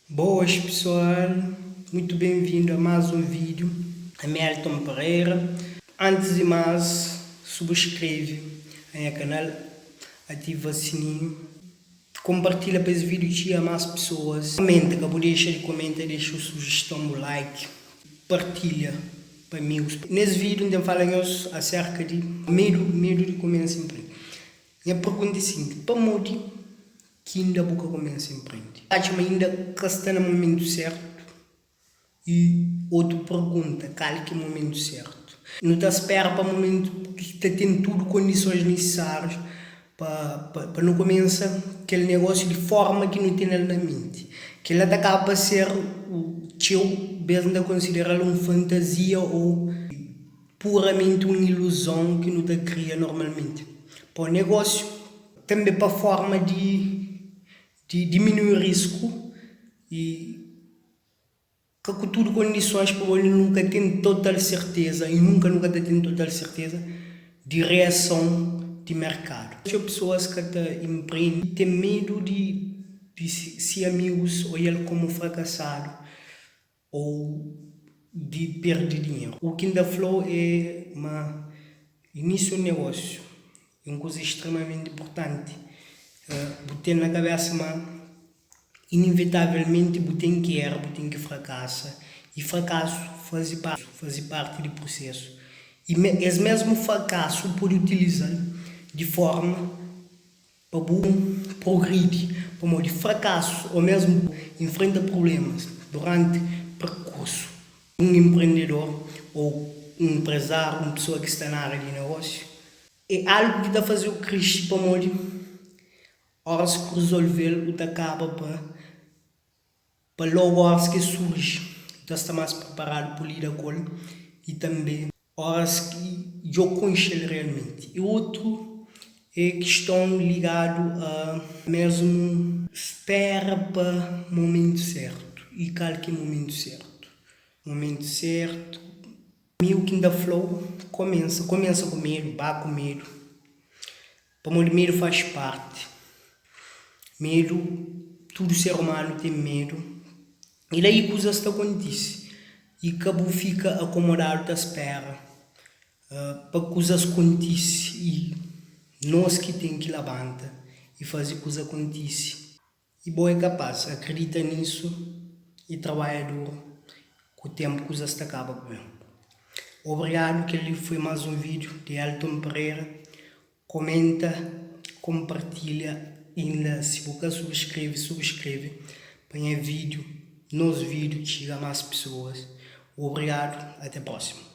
Boas pessoal, muito bem-vindo a mais um vídeo. Ami é Elton Pereira. Antes de mais, subscreve a nha canal, ativa sininho, compartilha pa es vídeo txia mais pessoas. Comenta, ka bu dexa de comenta, dexa sugestão, bu like, partilha pa amigos. Nes vídeo N ten fala nhos acerca de medo, medo de começa empreende. Nha pergunta é simples, pamodi ki inda bu ka kumesa enprende? Atxa ma inda ka sta na mumentu sertu? I otu pergunta, kal ki é mumentu sertu? Nu ta spera pa mumentu ki ta ten tudu kondisons nisisárius pa pa nu kumesa kel negósiu di forma ki nu tene-l na menti. Kel-la ta kaba pa ser txeu bês nu ta konsidera-l un fantazia ô puramenti un iluzon ki nu ta kria normalmenti pa un negósiu, tanbe pa forma di di diminui risku i ka ku tudu kondisons pamodi nu ka ten total serteza i nunka nu ka ta ten total serteza di reason di merkadu. Txeu pesoas ka ta inprende, ten medu di di si amigus odja-l komu frakasadu. Ou di perde dinheru. U ki N ta fla-u é ma inísiu un negósiu é un kuza istremamenti inpurtanti. Bu ten na kabésa ma inevitavelmenti bu ten ki era, bu ten ki frakasa. I frakasu faze faze parti di prusésu. I es mésmu frakasu pode utiliza-l di fórma. Pa bu progridi pamodi frakasus ô mésmu infrenta prublémas duranti perkursu. Un enprendedor ô un enprezáriu, un pesoa ki sta na ária di negósiu, é algu ki ta faze-u krixi pamodi óras ki bu rezolve-l bu ta kaba pa pa lógu óras ki el surji bu ta sta más priparadu pa lida ku el i tanbê óras ki dja bu konxe-l realmenti. I otu é kiston ligadu a mésmu spéra pa momentu sértu. I kal ki é momentu sértu? Momentu sértu, mi u ki N ta fla-u, kumesa, kumesa ku medu, ba ku medu, pamodi medu faz parti. Medu, tudu ser umanu ten medu. I la i kuzas ta kontise i ka bu fika akomodadu ta spera pa kuzas kontise i nos ki ten ki labanta i faze kuza kontise. I bo é kapaz, akredita nisu i trabadja duru, ku tempu kuzas ta kaba ku ben. Obrigadu, kel li foi mas un video di Elton Pereira. Komenta, konpartilha inda si bu ka subskreve, subskreve pa nha video, nos video txiga mas pesoas. Obrigadu, ate próxima.